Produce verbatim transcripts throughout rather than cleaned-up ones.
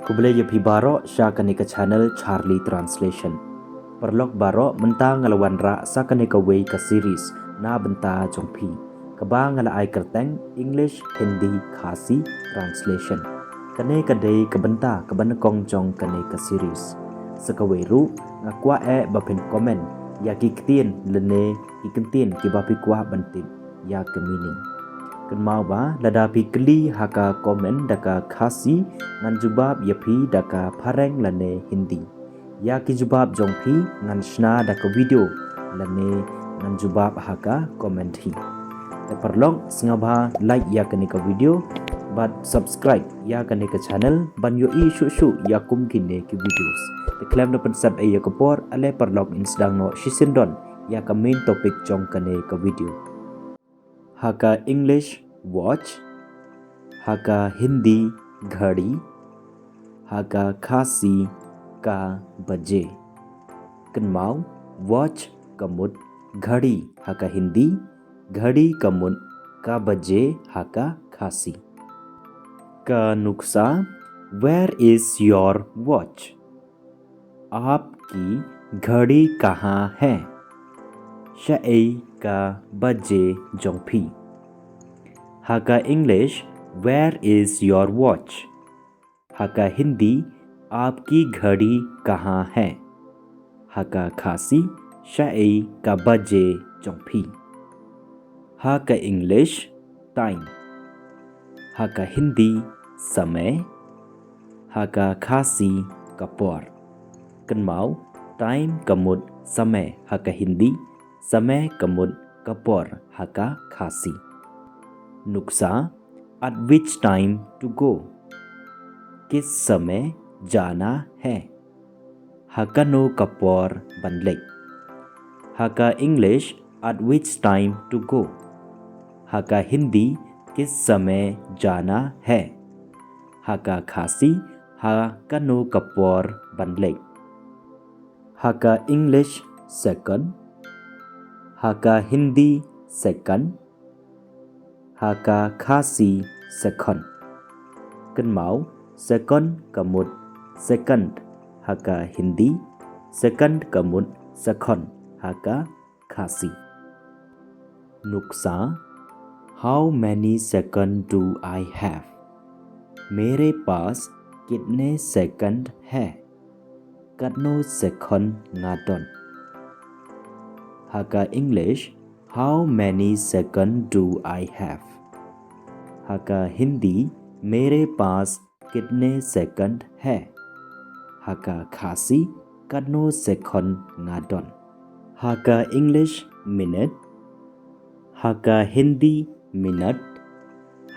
Khublei ïa phi baroh sha kane ka channel Charlie Translation. Paralok baroh, mynta nga la wanrah sa kane kawei ka series na bynta jong phi, kaba nga la ai kyrteng English, Hindi, Khasi Translation. Kane ka dei ka bynta kaba nyngkong jong kane ka series. Sa kawei ruh, nga kwah eh ba phin comment ïa ki ktien lane ki kyntien kiba phi kwah ban tip ïa ka meaning. Kynmaw ba lada phi kylli ha ka comment da ka Khasi, ngan jubab ïa phi da ka Phareng lane Hindi. Ïa ki jubab jong phi ngan shna da ka video lane ngan jubab ha ka comment hi. Te paralok, sngewbha like ïa kane ka video bad subscribe ïa kane ka channel ban ïohi shuh shuh ïa kum kine ki videos. Te khlem da pynsaphriang ïa ka por, ale paralok, ngin sdang noh shisien don ïa ka main topic jong kane ka video. Ha ka English, watch. Ha ka Hindi, घड़ी. Ha ka Khasi, ka baje. Kynmaw, watch ka mut घड़ी ha ka Hindi, घड़ी ka mut ka baje ha ka Khasi. Ka nuksa, where is your watch? आपकी घड़ी कहाँ है? Shaei ka baje jong phi? Ha ka English, where is your watch? Ha ka Hindi, आपकी घड़ी कहाँ है? Ha ka Khasi, shaei ka baje jong phi? Ha ka English, time. Ha ka Hindi, समय. Ha ka Khasi, ka por. Kynmaw, time ka mut समय ha ka Hindi, समय ka mut ka por ha ka Khasi. Nuksa, at which time to go? किस समय जाना है? Ha kano ka por ban leit? Ha ka English, at which time to go? Ha ka Hindi, किस समय जाना है? Ha ka Khasi, ha kano ka por ban leit? Ha ka English, second. Ha ka Hindi, second. Ha ka Khasi, second. Kynmaw, second ka mut second ha ka Hindi, second ka mut second ha ka Khasi. Nuksa, how many second do I have? मेरे पास कितने सेकंड है? Katno second nga don? Ha ka English, how many second do I have? Ha ka Hindi, मेरे पास कितने सेकंड है? Ha ka Khasi, katno second nga don? Ha ka English, minute. Ha ka Hindi, minute.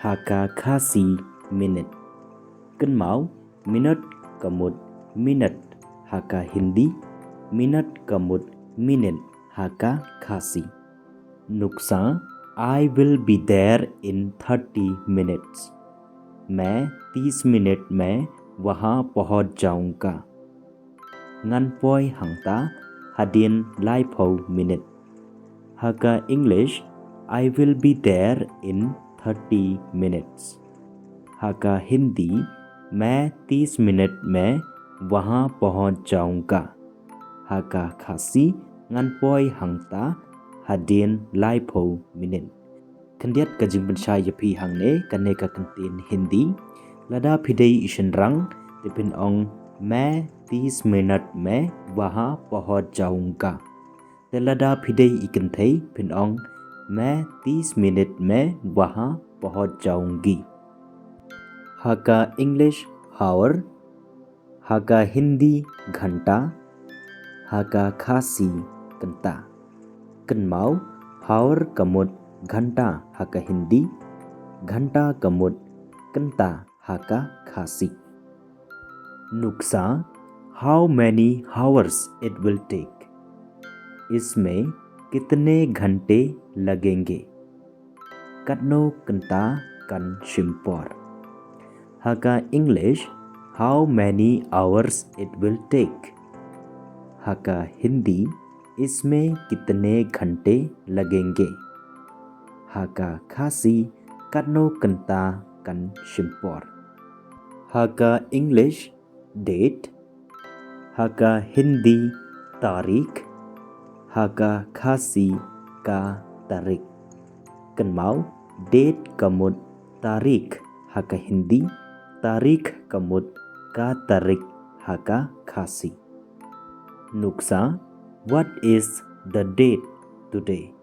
Ha ka Khasi, minute. Kynmaw, minute ka mut minute ha ka Hindi, minute ka mut minute ha ka Khasi. Nuksa, I will be there in thirty minutes. मैं तीस मिनट में वहाँ पहुँच जाऊँगा. Ngan poi hangta hadien laiphew minit. Ha ka English, I will be there in thirty minutes. Ha ka Hindi, मैं तीस मिनट में वहाँ पहुँच जाऊँगा. Ha ka Khasi, ngan poi hangta hadien laiphew minit. Khyndiat ka jingpynshai ïa phi hangne, kane ka kyntien Hindi. Lada phi dei i shynrang, te phin ong, मैं तीस मिनट में वहाँ पहुँच जाऊँगा. Te lada phi dei i kynthei, phin ong, मैं तीस मिनट में वहाँ पहुँच जाऊँगी. Ha ka English, hour. Ha ka Hindi, घंटा. Ha ka Khasi, kynta. Kynmaw, hour ka mut घंटा ha ka Hindi, घंटा ka mut kynta ha ka Khasi. Nuksa, how many hours it will take? इसमें कितने घंटे लगेंगे? Katno kynta kan shim por? Ha ka English, how many hours it will take? Ha ka Hindi, इसमें कितने घंटे लगेंगे? Ha ka Khasi, katno kynta kan shim por? Ha ka English, Date, ha ka Hindi tarik, ha ka Khasi ka tarik. Kynmaw, date ka mut tarik ha ka Hindi, tarik ka mut ka tarik ha ka Khasi. Nuksa, what is the date today?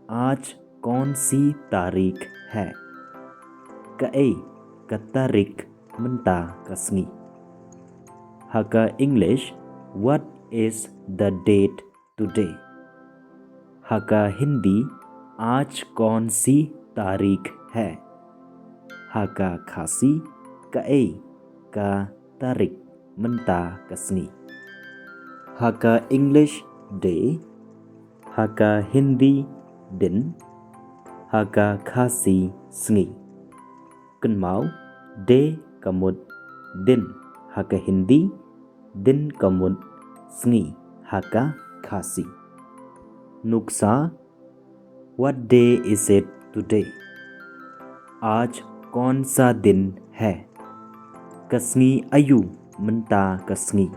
आज कौन सी तारीख है? Kaei ka tarik mynta ka sngi? Ha ka English, what is the date today? Ha ka Hindi, आज कौन सी तारीख है? Ha ka Khasi, kaei ka tarik mynta ka sngi? Ha ka English, day. Ha ka Hindi, din. Ha ka Khasi, sngi. Kynmaw, day ka mut din ha ka Hindi, din ka mut sngi ha ka Khasi. Nuksa, what day is it today? आज कौन सा दिन है? Ka sngi aïu mynta ka sngi?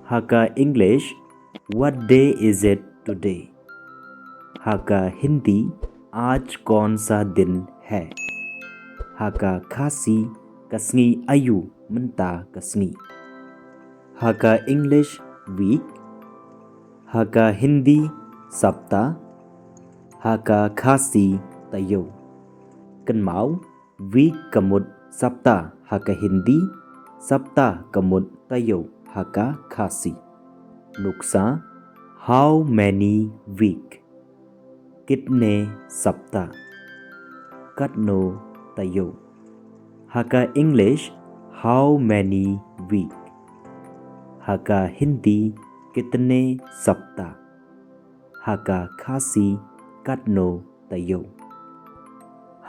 Ha ka English, what day is it today? Ha ka Hindi, आज कौन सा दिन है? Ha ka Khasi, ka sngi aïu mynta ka sngi? Ha ka English, week. Ha ka Hindi, sapta. Ha ka Khasi, taïew. Kynmaw, week ka mut sapta ha ka Hindi, sapta ka mut taïew ha ka Khasi. Nuksa, how many week? कितने सप्ताह? Katno taïew? Ha ka English, how many week? Ha ka Hindi, कितने सप्ताह? Ha ka Khasi, katno taïew?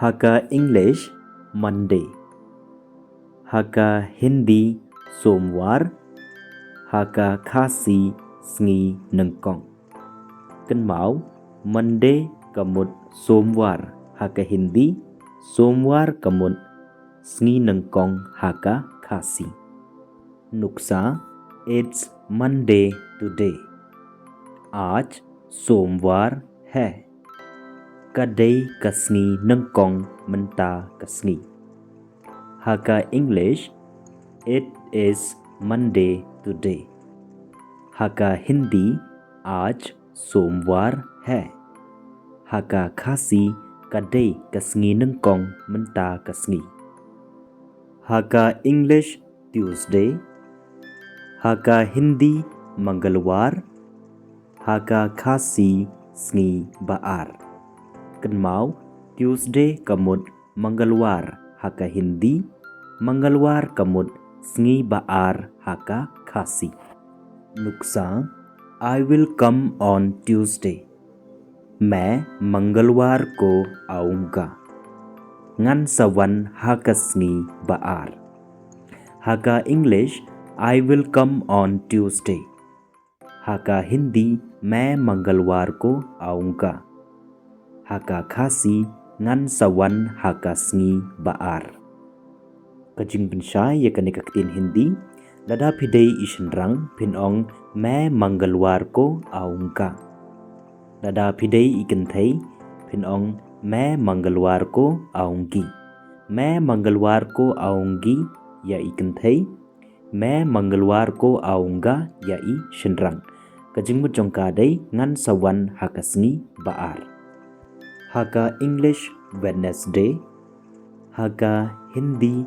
Ha ka English, Monday. Ha ka Hindi, सोमवार. Ha ka Khasi, sngi nyngkong. Kynmaw, Monday ka mut सोमवार ha ka Hindi, सोमवार ka mut sngi nyngkong ha ka Khasi. Nuksa, it's Monday today. आज सोमवार है. Ka dei ka sngi nyngkong mynta ka sngi. Ha ka English, it is Monday today. Ha ka Hindi, आज सोमवार है. Ha ka Khasi, ka dei ka sngi nyngkong mynta ka sngi. Ha ka English, Tuesday. Ha ka Hindi, मंगलवार. Ha ka Khasi, sngi ba-ar. Kynmaw, Tuesday ka mut मंगलवार ha ka Hindi, मंगलवार ka mut sngi ba-ar ha ka Khasi. Nuksa, I will come on Tuesday. मैं मंगलवार को आऊँगा. Ngan sa wan ha ka sngi ba-ar. Ha ka English, I will come on Tuesday. Ha ka Hindi, मैं मंगलवार को आऊँगा. Ha ka Khasi, ngan sa wan ha ka sngi ba-ar. Ka jingpynshai ïa kane ka ktien Hindi, lada phi dei i shynrang, phin ong, मैं मंगलवार को आऊँगा. Lada phi dei i kynthei, phin ong, मैं मंगलवार को आऊँगी. मैं मंगलवार को आऊँगी ïa i kynthei. मैं मंगलवार को आऊँगा ïa i shynrang. Ka jingmut jong ka dei, ngan sa wan ha ka sngi ba-ar. Ha ka English, Wednesday. Ha ka Hindi,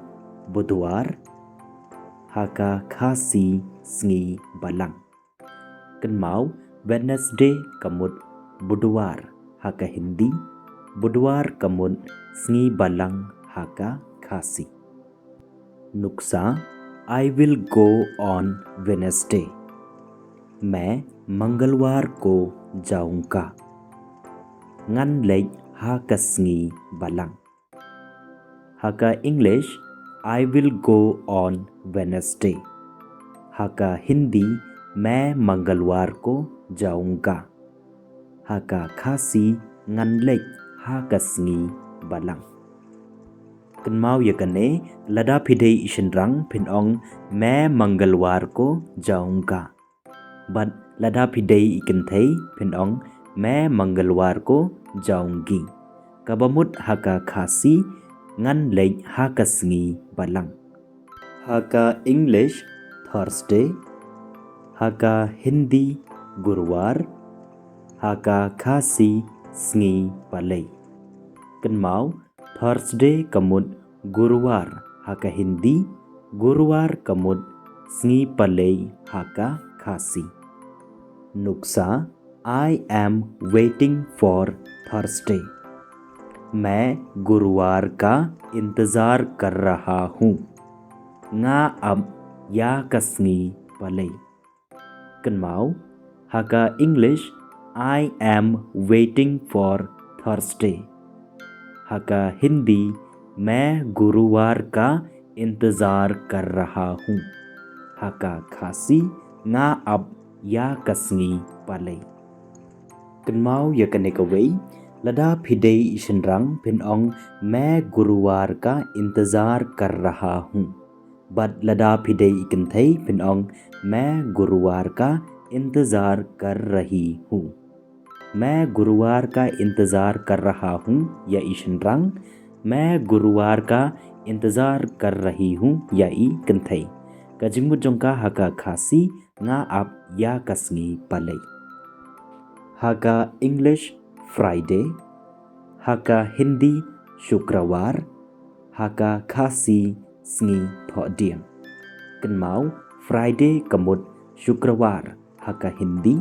बुधवार. Ha ka Khasi, sngi Balang. Kynmaw, Wednesday ka mut बुधवार ha ka Hindi, बुधवार ka mut sngi Balang ha ka Khasi. Nuksa, I will go on Wednesday. मैं मंगलवार को जाऊँगा. Ngan leit ha ka sngi Balang. Ha ka English, I will go on Wednesday. Ha ka Hindi, मैं मंगलवार को जाऊँगा. Ha ka Khasi, ngan leit ha ka sngi Balang. Kynmaw ïa kane, lada phi dei i shynrang phin ong, मैं मंगलवार को जाऊंगा. Bad lada phi dei i kynthei phin ong, मैं मंगलवार को जाऊंगी. Kaba mut ha ka Khasi, ngan leit ha ka sngi Balang. Ha ka English, Thursday. Ha ka Hindi, गुरुवार. Ha ka Khasi, sngi palei. Kynmaw, Thursday ka mut गुरुवार ha ka Hindi, गुरुवार ka mut sngi palei ha ka Khasi. Nuksa, I am waiting for Thursday. मैं गुरुवार का इंतजार कर रहा हूँ. Nga ap ïa ka sngi palei. Kynmaw, ha ka English, I am waiting for Thursday. Ha ka Hindi, मैं गुरुवार का इंतजार कर रहा हूँ. Ha ka Khasi, nga ap ïa ka sngi palei. Kynmaw ïa kane kawei, lada phi dei i shynrang phin ong, मैं गुरुवार का इंतजार कर रहा हूँ. Bad lada phi dei i kynthei phin ong, मैं गुरुवार का इंतजार कर रही हूँ. मैं गुरुवार का इंतजार कर रहा हूँ ïa i shynrang. मैं गुरुवार का इंतजार कर रही हूँ ïa i kynthei. Ka jingmut jong ka ha ka Khasi, nga ap ïa ka sngi palei. Ha ka English, Friday. Ha ka Hindi, शुक्रवार. Ha ka Khasi, sngi thohdieng. Kynmaw, Friday ka mut शुक्रवार ha ka Hindi,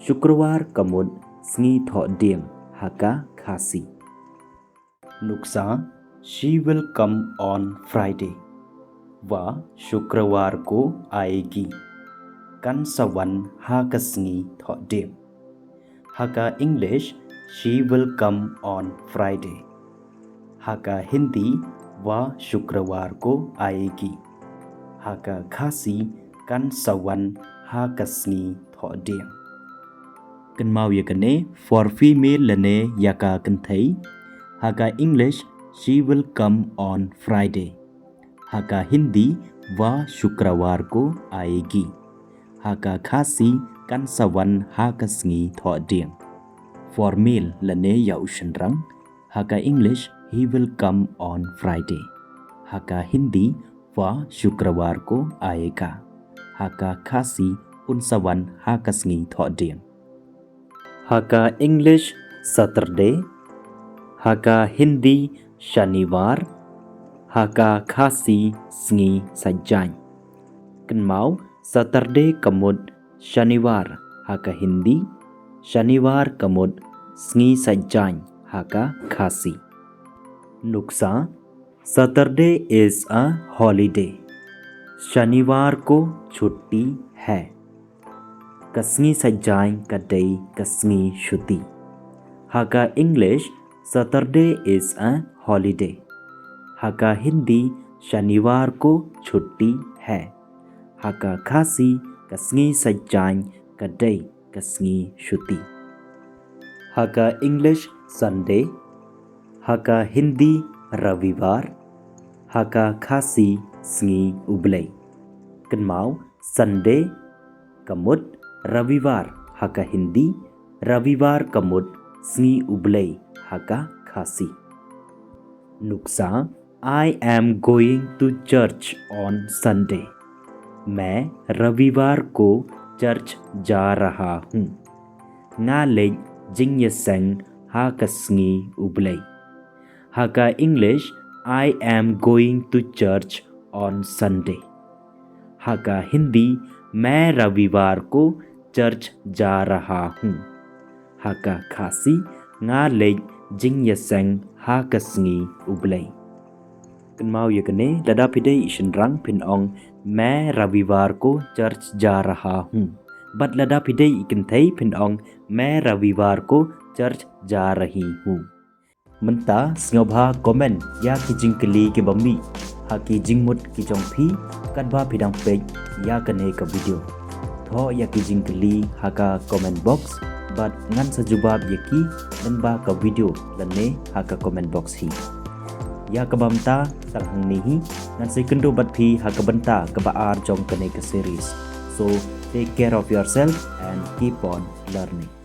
शुक्रवार ka mut sngi thohdieng ha ka Khasi. Nuksa, she will come on Friday. वह शुक्रवार को आएगी. Kan sa wan ha ka sngi thohdieng. Ha ka English, she will come on Friday. Ha ka Hindi, वह शुक्रवार को आएगी. Ha ka Khasi, kan sa wan ha ka sngi thohdieng. Kynmaw ïa kane, for female lane ïa ka kynthei. Ha ka English, she will come on Friday. Ha ka Hindi, वह शुक्रवार को आएगी. Ha ka Khasi, kan sa wan ha ka sngi thohdieng. For male lane ïa u shynrang. Ha ka English, he will come on Friday. Ha ka Hindi, वह शुक्रवार को आएगा. Ha ka Khasi, un sa wan ha ka sngi thohdieng. Ha ka English, Saturday. Ha ka Hindi, शनिवार. Ha ka Khasi, sngi Saitjaiñ. Kynmaw, Saturday ka mut शनिवार ha ka Hindi, शनिवार ka mut sngi Saitjaiñ ha ka Khasi. Nuksa, Saturday is a holiday. शनिवार को छुट्टी है. Ka sngi Saitjaiñ ka dei ka sngi shuti. Ha ka English, Saturday is a holiday. Ha ka Hindi, शनिवार को छुट्टी है. Ha ka Khasi, ka sngi Saitjaiñ ka dei ka sngi shuti. Ha ka English, Sunday. Ha ka Hindi, रविवार. Ha ka Khasi, sngi U Blei. Kynmaw, Sunday ka mut रविवार ha ka Hindi, रविवार ka mut sngi U Blei ha ka Khasi. Nuksa, I am going to church on Sunday. मैं रविवार को चर्च जा रहा हूँ. Nga leit jingïaseng ha ka sngi U Blei. Ha ka English, I am going to church on Sunday. Ha ka Hindi, मैं रविवार को चर्च जा रहा हूँ. Ha ka Khasi, nga leit jingïaseng ha ka sngi U Blei. Kynmaw ïa kane, lada phi dei i shynrang phin ong, मैं रविवार को चर्च जा रहा हूँ. Bad lada phi dei i kynthei phin ong, मैं रविवार को चर्च जा रही हूँ. Mynta sngewbha comment ïa ki jingkylli kiba mih ha ki jingmut ki jong phi katba phi dang peit ïa kane ka video. Thoh ïa ki jingkylli ha ka comment box bad ngan sa jubab ïa ki lyngba ka video lane ha ka comment box hi. Ïa kaba mynta tang hangne hi, ngan sa ïakynduh bad phi ha ka bynta kaba ar jong kane ka series. So, take care of yourself and keep on learning.